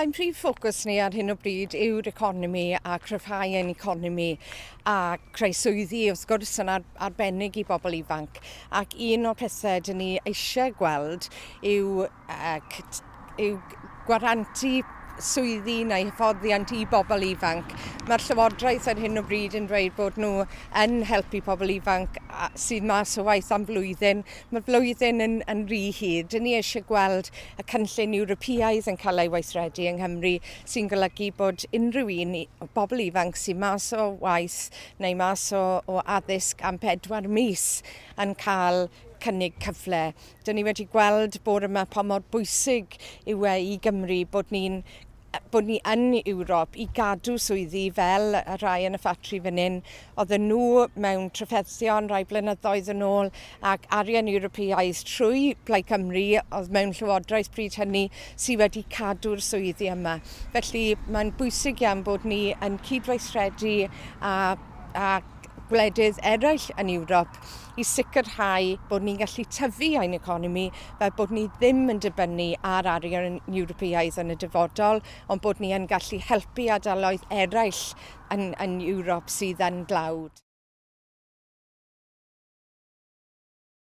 Wel, ein prif ffocws ni ar hyn o bryd yw'r economi a cryfhau ein economi a creu swyddi, wrth gwrs, yn arbennig i bobl ifanc. Ac un o'r pethau dyn ni eisiau gweld yw, yw gwarantu swyddi neu hyfforddiant i bobl ifanc. Mae'r Llywodraeth ar hyn o bryd yn dweud bod nhw yn helpu pobl ifanc sydd mas o waith am flwyddyn. Mae blwyddyn yn, yn rhy hir. Dyn ni eisiau gweld y cynllun Ewropeaidd yn cael ei weithredu yng Nghymru sy'n golygu bod unrhyw un, bobl ifanc sydd mas o waith neu mas o, o addysg am 4 mis yn cael cynnig cyfle. Dyn ni wedi gweld bore yma pa mor bwysig yw e i Gymru bod ni yn Ewrop i gadw swyddi fel y rhai yn y ffatri fan hyn. Oedden nhw mewn trafferthion rai blynyddoedd yn ôl ac arian Ewropeaidd trwy Plaid Cymru oedd mewn llywodraeth pryd hynny sydd wedi cadw'r swyddi yma. Felly mae'n bwysig iawn bod ni yn cydweithredu a gwledydd eraill yn Ewrop i sicrhau bod ni'n gallu tyfu ein economi fel bod ni ddim yn dibynnu ar arian Ewropeaidd yn y dyfodol, ond bod ni yn gallu helpu ardaloedd eraill yn Ewrop sydd yn dlawd.